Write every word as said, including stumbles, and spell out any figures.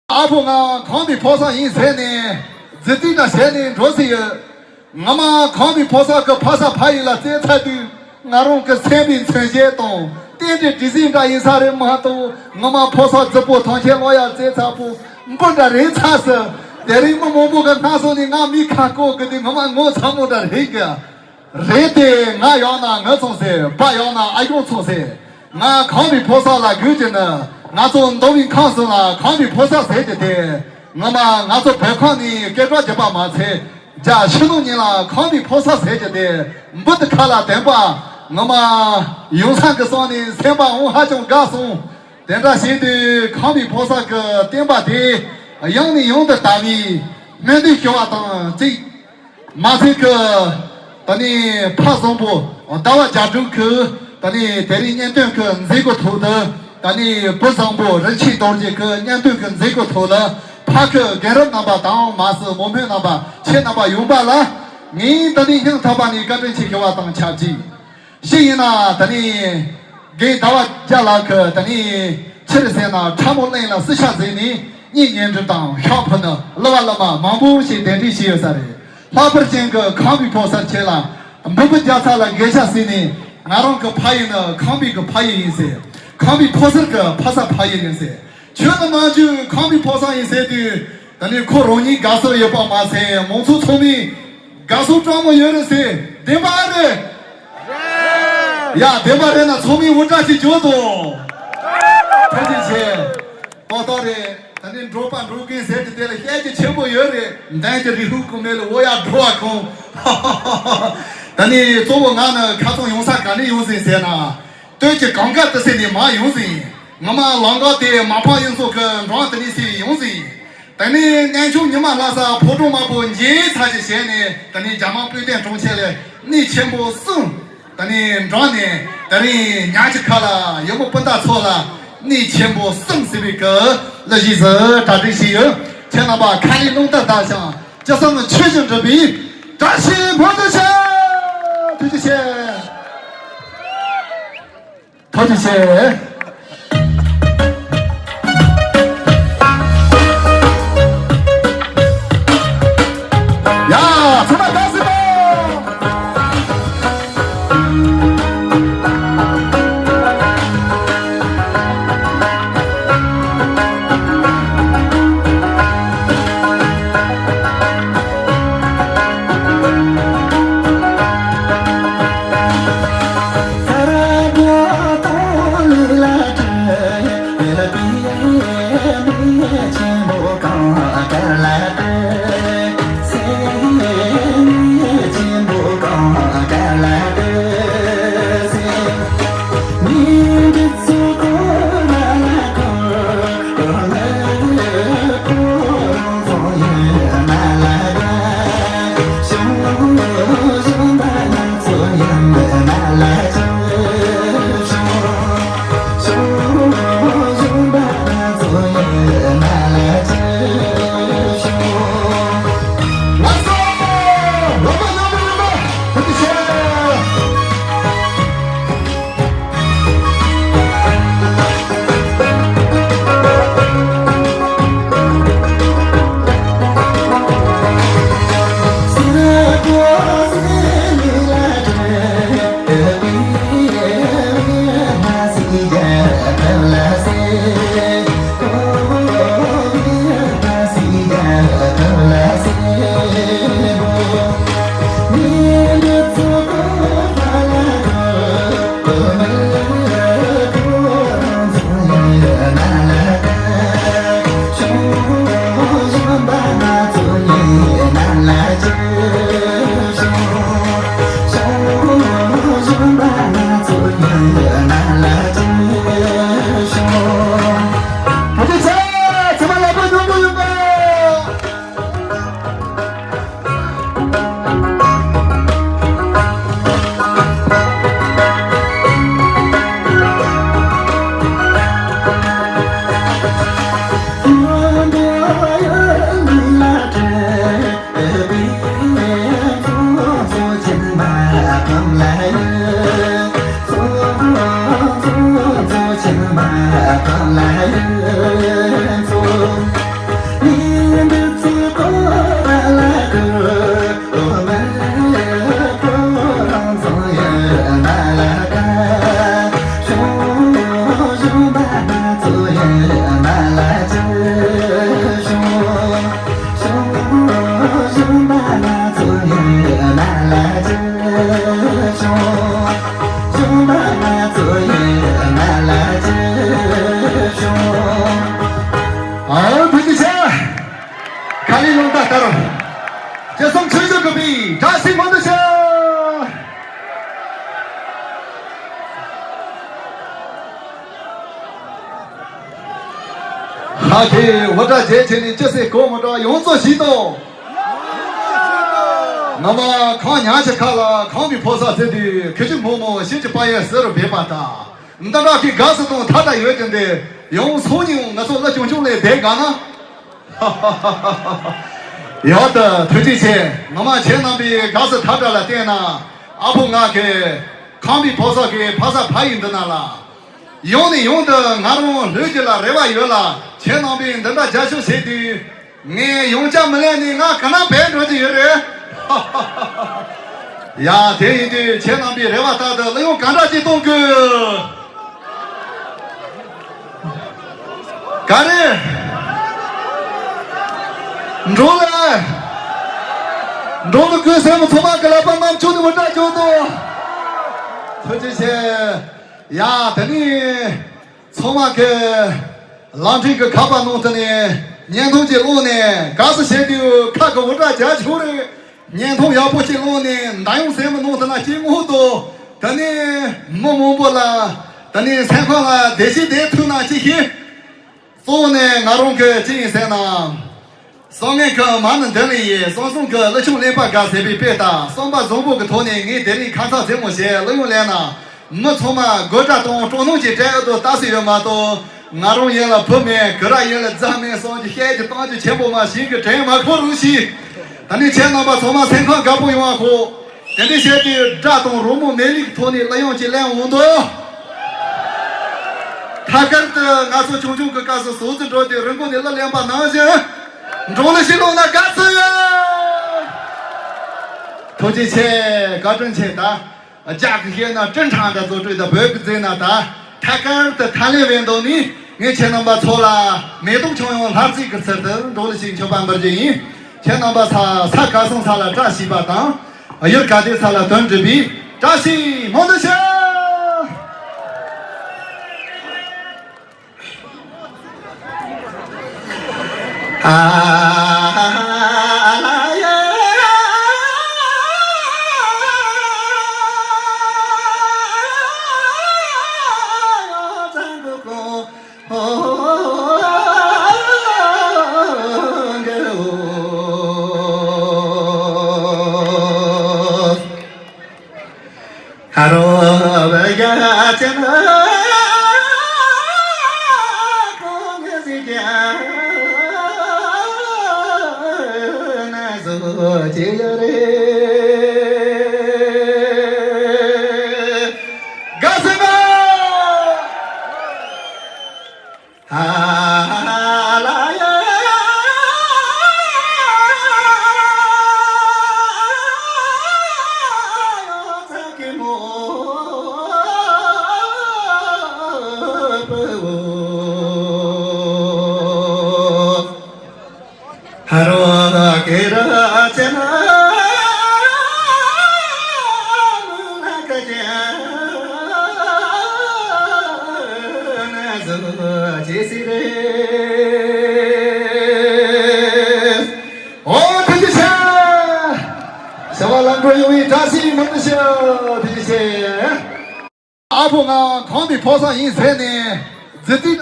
ཨ་ཕོ་ང་ཁམས་པའི་ཕོ་གསར་ཡིན་ཟེར་ནས་རྫི་རྫི་འདྲ་བྱས་ནས་འགྲོ་ཟིན་ཡོད། ང་མ་ཁམས་པའི་ཕོ་གསར་གི་ཕ་ས་ཕ་ཡུལ་ལ་བཙལ་ཚར་དུས་ང་རང་གི་སེམས་པའི་མཚོན་བྱེད་དང་རྟེན་འབྲེལ་སྒྲིག་འཛིན་འདྲ་ཡིན་ས་རེད་མ་གཏོགས། ང་མ་ཕོ་གསར་རྫི་པོ་ཐང་ཆེན་ལོ་ཡར་བཙལ་ཚར་པོ་འབུ་འདྲ་རེད་ཚར་ཟེར། དེ་རིང་མི་མང་པོ་གི་སྣ་ཟོག་ནས་ང་མི་ཁ་བསྐོར་གི་དུས་ང་མ་ངོ་ཚ་མོ་འདྲ་རེད་གི། རེད་དེ། ང་ཡོང་ན་ངུ་ཚང་ཟེར། པ་ཡོང་ན་ཨ་ཡོང་ཚང་ཟེར། ང་ཁམས་པའི་ཕོ་གསར་ལ་དགོས་ཀྱི་ནི། ང་ཚོ་མདོ་དབུས་ཁམས་གསུམ་ལ་ཁམས་པའི་ཕོ་གསར་ཟེར་གྱི་དེ། ངོ་མ་ང་ཚོ་བོད་ཁམས་ནས་སྐད་གྲགས་རྒྱས་པ་མ་ཚད། རྒྱ་ཕྱི་ནང་གཉིས་ལ་ཁམས་པའི་ཕོ་གསར་ཟེར་གྱི་དེ། འབུ་དེ་ཁ་ལ་དེན་པ། ངོ་མ་ཡོང་ས་གི་སོང་ནས་སེམས་པ་འོང་ཧ་ཅང་དགའ་སོང་། དེ་འདྲ་བྱས་དུས་ཁམས་པའི་ཕོ་གསར་གི་བསྟན་པ་དེ་ཡང་ནས་ཡང་དུ་དར་བའི་སྨོན་འདུན་ཞུ་བ་དང་གཅིག་མ་ཚད་ཀྱི་ད་ནི་ཕ་བཟང་པོ་ཟླ་བ་རྒྱ་སྒྲོན་གྱི་ད་ནི་དེ་རིང་གཉེན་སྟོན་གྱི་མཛད་སྒོ་ཐོག་ཏུ། ད་ནི་བུ་བཟང་པོ་རིན་ཆེན་རྡོ་རྗེ་གི་གཉེན་སྟོན་གྱི་མཛད་སྒོ་ཐོག་ལ་ཕ་ཁུ་རྒན་རབས་རྣམ་པ་དང་མ་སྲིད་མོ་སྨན་རྣམ་པ་ཁྱེད་རྣམ་པ་ཡོང་པ་ལ་ངས་ད་ནི་སྙིང་ཐག་པ་ནས་བཀའ་དྲིན་ཆེ་ཞུ་བ་དང་ཆབས་ཅིག་ཤི་ཡིན་ན་ད་ནི་རྒན་ཟླ་བ་རྒྱ་ལགས་ཀྱིས་ད་ནི་ཕྱིར་ཟེར་ན་ཁྲ་མོ་གླིང་ལ་སྲི་ཤ་ཟིན་ནས་གཉེན་ཉེ་འགྲིག་དང་ཤག་ཕུ་ནི་གླུ་བ་གླུ་མ་མང་པོ་ཞིག་གདན་འདྲེན་བྱས་ཡོད་ས་རེད། ལྷག་པར་ཅན་གྱི་ཁམས་པའི་ཕོ་གསར་ཁྱེད་ལ་འབུམ་པ་རྒྱལ་ཚ་ལ་འགེལ་ཤ་ཟིན་ནས་ང་རང་གི་ཕ་ཡུལ་ནི་ཁམས་པའི་གི་ཕ་ཡུལ་ཡིན་ཟེར། ཁམས་པའི་ཕོ་གསར་གི་ཕ་ས་ཕ་ཡུལ་ཡིན་ཟེར། ཁྱོད་ནི་མ་འཇུ་ཁམས་པའི་ཕོ་གསར་ཡིན་ཟེར་དུས། ད་ནི་ཁོ་རང་ཉིད་དགའ་ས་ཡོད་པ་མ་ཟད་མང་ཚོགས་ཚང་མས་དགའ་ས་སྤྲང་མོ་ཡོད་རེད་ཟེར། བདེན་པ་ཨ་རེད། ཡ་བདེན་པ་རེད་ན་ཚང་མས་འུར་སྒྲ་ཅིག་རྒྱོབ་དང་། ཐུགས་རྗེ་ཆེ། ཏོག་ཏོག་རེད། ད་ནི་འབྲོག་པ་འབྲོག་རྒན་ཟེར་གྱི་དེ་ལ་བཤད་རྒྱུ་ཆེན་པོ་ཡོད་རེད། འདན་གྱི་རི་ཧུ་ཀུ་མེ་ལ་འོ་ཡ་འགྲོ་བ་ཁོང་། ད་ནི་གཙོ་བོ་ང་ནི་ཁ་སང་ཡོང་ས་ག་ནས་ཡོང་ཟིན་ཟེར་ན། སྟོད་ཀྱི་གངས་དཀར་ཏི་སེ་ནས་མར་ཡོང་ཟིན། ངོ་མ་ལམ་ཁ་དེ་མ་ཕམ་གཡུ་མཚོ་གི་འགྲམ་དེ་ནས་སེ་ཡོང་ཟིན། ད་ནི་གནས་མཆོག་ཉི་མ་ལྷ་ས་ཕོ་བྲང་དམར་པོ་མཇལ་ཚར་ཞིག་བྱས་ནས། ད་ནི་རྒྱ་དམར་དཔེ་སྟོན་གྲོང་ཁྱེར་ལ་གནས་ཆེན་པོ་གསུམ། ད་ནི་འགྲམ་ནས་ད་རིང་ཉག་གི་ཁ་ལ་ཡུ་མོ་སྤུན་ཟླ་ཚོ་ལ་གནས་ཆེན་པོ་གསུམ་ཟེར་བའི་གི་གླུ་གཞས་སུ་གྲ་སྒྲིག་བྱས་ཡོད། ཁྱེད་རྣམ་པ་ཁ་ལས་རླུང་རྟ་ལྡིར་ཞིང་། ཅི་བསམ་ཆོས་བཞིན་འགྲུབ་པའི་བཀྲ་ཤིས་བདེ་ལེགས། ཐུགས་རྗེ་ཆེ། ཐུགས་རྗེ་ཆེ། ཡ། ཚང་མ་བདག་སྲིད་པོ། ཨ་ཁེ་འུར་སྒྲ་བརྒྱབ་བྱས་ནས་ཅི་ཟེར་གོ་མི་འདྲ་ཡོངས་རྫོགས་ཞིག་དང་། ང་མ་ཁང་ཉག་གི་ཁ་ལ་ཁང་པའི་ཕོ་གསར་ཟེར་དུས་ཁི་ཆུ་སྨུག་མོ་ཤེལ་གྱི་པ་ཡན་ཟེར་རུ་བེད་པ་ད། འདི་འདྲ་གི་དགའ་སུ་དང་ཐ་ད་ཡོད་ཀྱི་འདི་ཡོང་སོང་ཉིན་ང་ཚོ་ལ་ཆུང་ཆུང་ལས་བསྡད་ག་ན། ཡག་ཏུ་ཐུགས་རྗེ་ཆེ། ངོ་མ་ཁྱེད་རྣམ་པའི་དགའ་སུ་ཐ་ད་ལ་བལྟས་ན་ཨ་ཕོ་ང་གི་ཁང་པའི་ཕོ་གསར་གི་ཕ་ས་ཕ་ཡིན་འདི་ན་ལ། ཡོང་ནས་ཡོང་དུ་ང་རང་ལྷོད་རྒྱུ་ལ་རེ་བ་ཡོད་ལ། ཁྱེད་རྣམ་པས་འདི་འདྲ་རྒྱབ་སྐྱོར་བྱེད་དུས་ངས་ཡོང་ཆ་མི་ལེན་ནས་ང་ག་ན་བས་འགྲོ་རྒྱུ་ཡོད་རེད། ཡ་དེ་ཡིན་དུས་ཁྱེད་རྣམ་པའི་རེ་བ་ལྟར་དུ་གླུ་དབྱངས་ག་འདྲ་ཅིག་གཏོང་དགོས། ག་རེ། འགྲོ་ལ། འགྲོ་ལ་དགོས་སེམས་ཚང་མ་གི་ལག་པ་རྣམས་ཆུ་ནས་འུར་སྒྲ་བརྒྱབ་དོ། ཐུགས་རྗེ་ཆེ། ཡ་དེ་ནི། ཚང་མ་གི་ལམ་འཕྲིན་གི་ཁ་པར་ནང་དུ་ནས་བརྙན་ཐུང་ཅིག་བླངས་ནས་དགའ་བསུ་བྱེད་དུས་ཁ་གི་འུར་སྒྲ་རྒྱག་ཆོག་རེད། བརྙན་ཐུང་ཡག་པོ་ཅིག་བླངས་ནས་མདའ་ཡོང་སེམས་ནང་དུ་ན་སྐྱེ་དངོས་དང་དེ་ནས་མི་མང་པོ་ལ་དེ་ནས་སེམས་ཁམས་ལ་བདེ་སྐྱིད་ལྡན་ཐུབ་ན་ཅིག་ཤེས། གཙོ་བོ་ནས་ང་རང་གི་ཅི་ཡིན་ཟེར་ན། བསམ་ངན་གྱི་མ་ཎི་འདི་ལས་ཡིན། བསམ་བཟང་གི་གླུ་ཆུང་གླེན་པ་དགའ་ཟེར་བའི་དཔེ་ལྟར་བསམ་པ་བཟང་པོ་གི་ཐོག་ནས་ངས་དེ་རིང་ཁ་མཚར་རྩེད་མོ་བྱས་གླུ་དབྱངས་ལེན་ན། མི་ཚང་མ་དགོད་སྒྲ་དང་སྤྲོ་སྣང་གི་སྤྲད་ཨ་དོ་ལྟ་སྲིད་ཡོད་མ་གཏོགས། ང་རང་ཡིན་ལ་བུ་མེད། གུ་ར་ཡིན་ལ་རྫ་མེད་བསམ་གྱི་བཤད་ཀྱི་གཏམ་གྱི་ཆེན་པོ་མ་ཞིག་གི་དྲན་མ་ཁོ་རུ་ཞིག་ད་ནི་ཁྱེད་རྣམ་པ་ཚང་མ་སེམས་ཁམས་དགའ་པོ་ཡོང་བ་ཁོ། དེ་འདྲའི་བཤད་དུས་སྒྲ་དང་རོལ་མོ་མེ་ལི་གི་ཐོག་ནས་གླུ་དབྱངས་ཀྱི་ལེན་འོང་དོ། ཐད་ཀར་དུ་ང་ཚོ་ཆུང་ཆུང་གི་སྐབས་སུ་ཟོག་རྫི་འགྲོ་དུས་རི་མགོ་ནས་གླུ་ལེན་པ་ནང་བཞིན། འགྲོ་ལ་ཤི་ལོག་ན་དགའ་ཚོད་ཡོད། ཐུགས་རྗེ་ཆེ། བཀའ་དྲིན་ཆེ་ད། རྒྱ་གི་བཤད་ན་སྤྲིན་ཕྲེང་འདྲ་བཟོ་སྤྲོས་ད་བོད་ཀྱི་རྫས་ན་ད། ཐད་ཀར་དུ་ཐ་ལེ་བའི་མདོ་ནི་ངས་ཁྱེད་རྣམ་པ་ཚོ་ལ་མེ་ཏོག་ཆང་ཡང་ལྷ་རྫས་ཀྱི་ཚུལ་དུ་འགྲོ་ལ་ཞིག་མཆོད་པ་འབུལ་རྒྱུ་ཡིན། ཁྱེད་རྣམ་པ་ས་ས་ག་སོང་ས་ལ་བཀྲ་ཤིས་པ་དང་། གཡུལ་ག་དེ་ས་ལ་དོན་འགྲུབ་པའི་བཀྲ་ཤིས་སྨོན་འདུན་ཞུ། ཨོ་ཐུགས་རྗེ་ཆེ། བྱ་བ་ལམ་འགྲོ་ཡོང་བའི་བཀྲ་ཤིས་སྨོན་འདུན་ཞུ། ཐུགས་རྗེ་ཆེ། ཨ་ཕོ་ང་གང་དེ་ཕོ་གསར་ཡིན་ཟེར་ནས་རྫི་རྫི།